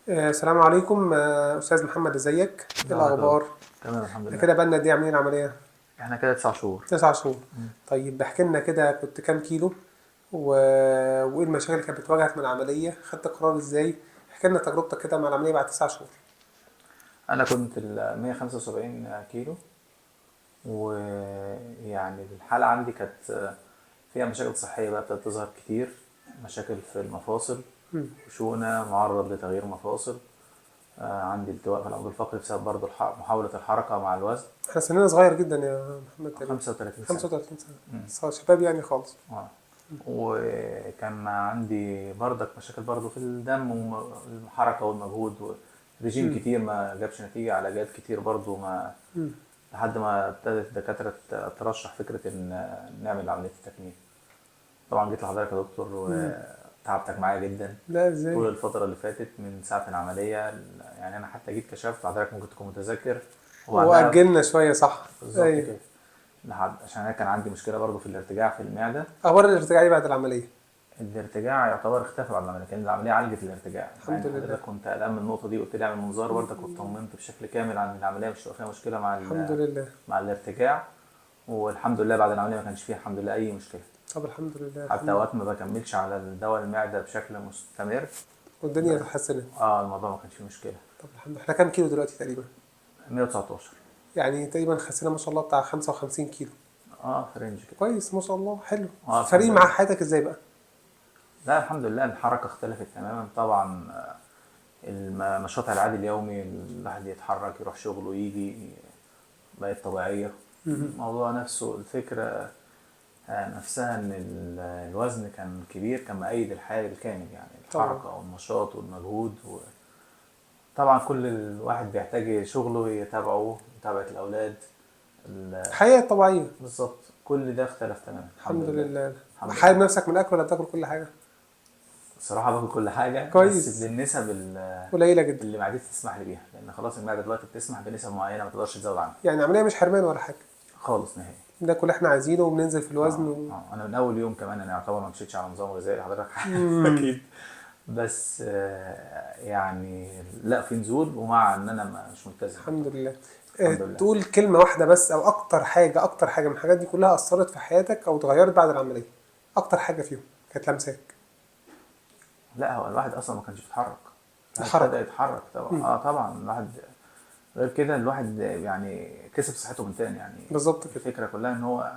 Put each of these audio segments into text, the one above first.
السلام عليكم، استاذ محمد، ازيك؟ ايه ازي حضرتك يا الاخبار؟ دكتور؟ تمام الحمد احنا لله. كده بقالنا قد ايه عاملين العمليه؟ احنا كده 9 شهور. 9 شهور. مم. طيب احكي لنا كده، كنت كام كيلو و... وايه المشاكل اللي كانت بتواجهك من العمليه؟ خدت قرار ازاي؟ احكي لنا تجربتك كده مع العملية بعد 9 شهور. انا كنت ال 175 كيلو، ويعني الحالة عندي كانت فيها مشاكل صحية بقى ابتدت تظهر كتير، مشاكل في المفاصل، خشونة، معرض لتغيير مفاصل. عندي التواء في العمود الفقري بسبب برضه محاولة الحركة مع الوزن. احنا سننا صغير جدا يا محمد، تقريبا 35 سنة. 35 سنه. شباب يعني خالص. اه، وكان عندي برضك مشاكل برضه في الدم والحركة والمجهود، ورجيم مم. كتير ما جابش نتيجة، علاجات كتير برضه ما، مم. لحد ما ابتدت الدكاترة ترشح فكرة إن نعمل عملية التكميم. طبعا جيت لحضرتك يا دكتور مم. وتعبتك معايا جدا لا، ازاي؟ طول الفترة اللي فاتت من ساعة العملية. يعني أنا حتى جيت كشفت حضرتك ممكن تكون متذكر، وبعدها واجلنا شويه، صح؟ بالظبط ايوه. كده، لحد عشان أنا كان عندي مشكلة برضه في الارتجاع في المعدة. اخبار الارتجاع إيه بعد العمليه؟ الارتجاع يعتبر اختفى بعد العمليه، كان العملية عالجت الارتجاع، مع الحمد ان لله. حضرتك كنت قلقان من النقطة دي، قلت لي اعمل منظار برضك، واطمنت بشكل كامل عن العملية مش هيبقى فيها مشكلة مع الحمد لله. مع الارتجاع. والحمد لله بعد العملية ما كانش فيها الحمد لله اي مشكله. طب الحمد لله، حتى الحمد لله. اوقات ما بكملش على الدواء المعدة بشكل مستمر، والدنيا بس اتحسنت. اه الموضوع ما كانش فيه مشكله. طب الحمد لله. احنا كام كيلو دلوقتي تقريبا؟ 119. يعني تقريبا خسينا ما شاء الله بتاع 55 كيلو. اه، في range كده. كويس ما شاء الله، حلو. اه فارقين الحمد مع لله. حياتك ازاي بقى؟ لا الحمد لله الحركة اختلفت تماما طبعا. النشاط العادي اليومي، الواحد يتحرك يروح شغله يجي، بقت طبيعية. الموضوع نفسه الفكرة نفسها ان الوزن كان كبير، كان مقيد الحياة بالكامل، يعني طبعا. الحركة والنشاط والمجهود و... طبعا كل الواحد بيحتاج شغله يتابعه، متابعة الأولاد الحياة الطبيعية. بالظبط، كل ده اختلف تماما الحمد الحمد لله. لله. الحمد حارم لله. نفسك من الاكل ولا بتاكل كل حاجة؟ الصراحة باكل كل حاجة، بس كويس. بالنسب قليلة جدا. اللي معدتي تسمح لي بيها، لأن خلاص المعدة دلوقتي بتسمح بنسب معينة ما تقدرش تزود عنها يعني عملية مش حرمان ولا حاجة. خالص نهائي. بناكل اللي احنا عايزينه وبننزل في الوزن اه و... اه، انا من اول يوم كمان انا يعتبر ما مشيتش على نظام غذائي حضرتك عارف مم. اكيد. بس يعني لا، في نزول، ومع ان انا مش ملتزم الحمد يعتبر. لله. الحمد لله. تقول كلمة واحدة بس، او اكتر حاجة، اكتر حاجة من الحاجات دي كلها اثرت في حياتك او اتغيرت بعد العملية، اكتر حاجة فيهم كانت لمساك؟ لا هو الواحد اصلا ما كانش بيتحرك، الواحد ابتدى الحركة. يتحرك طبعا، مم. اه طبعا الواحد غير كده، الواحد يعني كسب صحته من تاني يعني. بالظبط كده. الفكرة كلها ان هو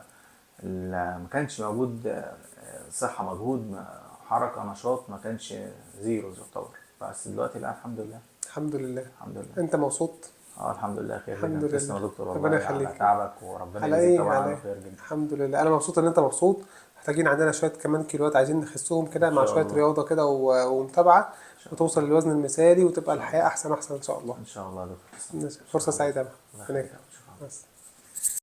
ما كانش موجود، صحة، مجهود، حركة، نشاط، ما كانش zero يعتبر. بس دلوقتي لا الحمد لله. الحمد لله. الحمد لله. انت مبسوط؟ اه الحمد لله خير الحمد جدا. تسلم لله. يا دكتور والله ربنا على يخليك. تعبك، وربنا على يجزيك ايه، طبعا على عنه ايه. خير جدا. الحمد لله، انا مبسوط ان انت مبسوط. محتاجين عندنا شوية كمان كيلوات عايزين نخسهم ان كده، مع شاء شوية الله. رياضة كده ومتابعه. ان شاء وتوصل الله. للوزن المثالي ان وتبقى شاء الحياة الله. احسن واحسن ان شاء الله. ان شاء الله يا دكتور، تسلم. فرصة شكرا سعيدة حضرتك. بقى. الله هناك. يخليك يا دكتور. شكرا. بس.